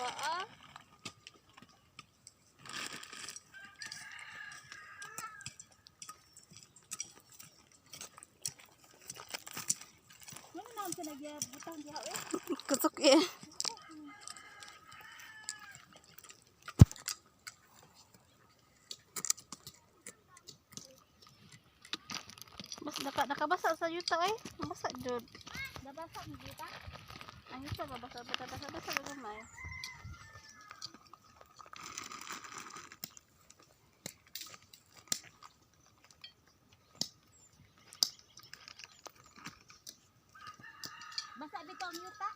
Waa. Ano naman sa nagyabutang diha eh? Kusok eh. Mas nakabasa sa yuta eh. Basa jud. Nabasa mo dito? Ang yuta ba basa basa basa basa gamay. Basa dito ang yuta.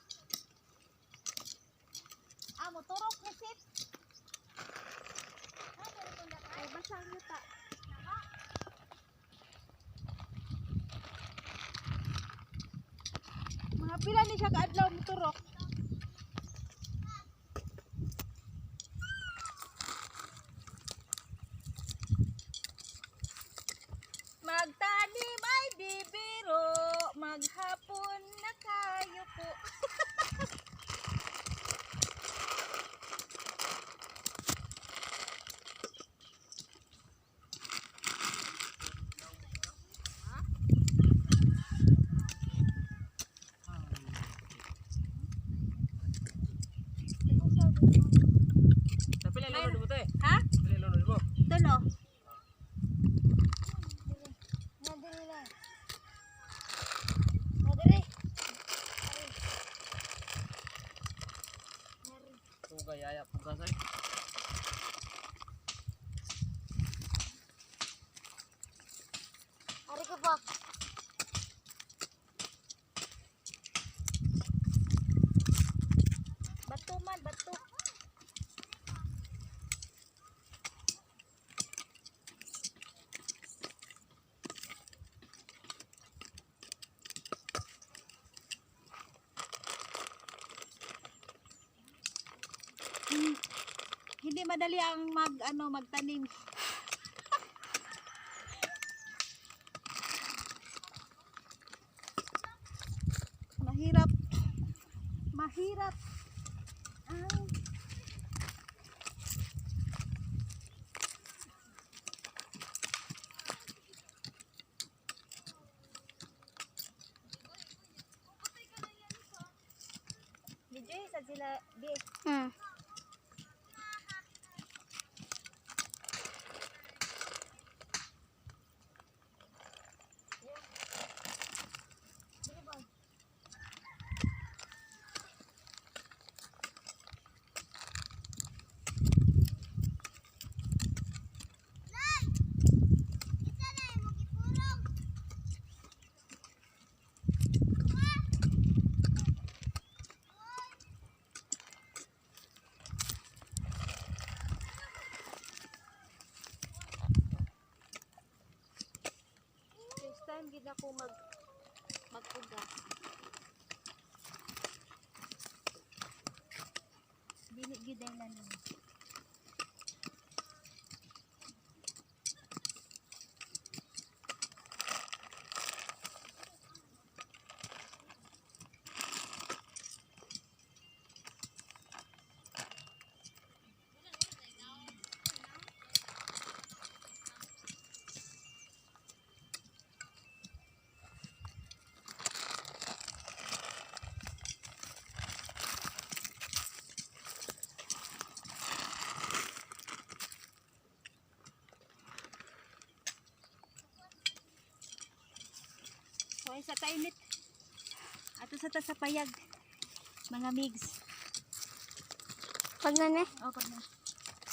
Ah, motorok ni sip. Ay, basa ang yuta. Mga pila ni siya kaadlaw motorok. Magtanim ay bibiro, maghapon na kayo po. Pila lunod mo te? Ha? Pila lunod mo? Tulo. Tugay aya pugasay. Ari ko ba? Bato man, bato. Hindi madali ang mag ano magtanim. Mahirap. Mahirap. Ang Medyo sa sila, di. First time gid ako mag-uga. Dili gid ay lalim. Hoy, sa kainit. Ato sa ta sa payag. Mga migs. Pag na Oh, pag na.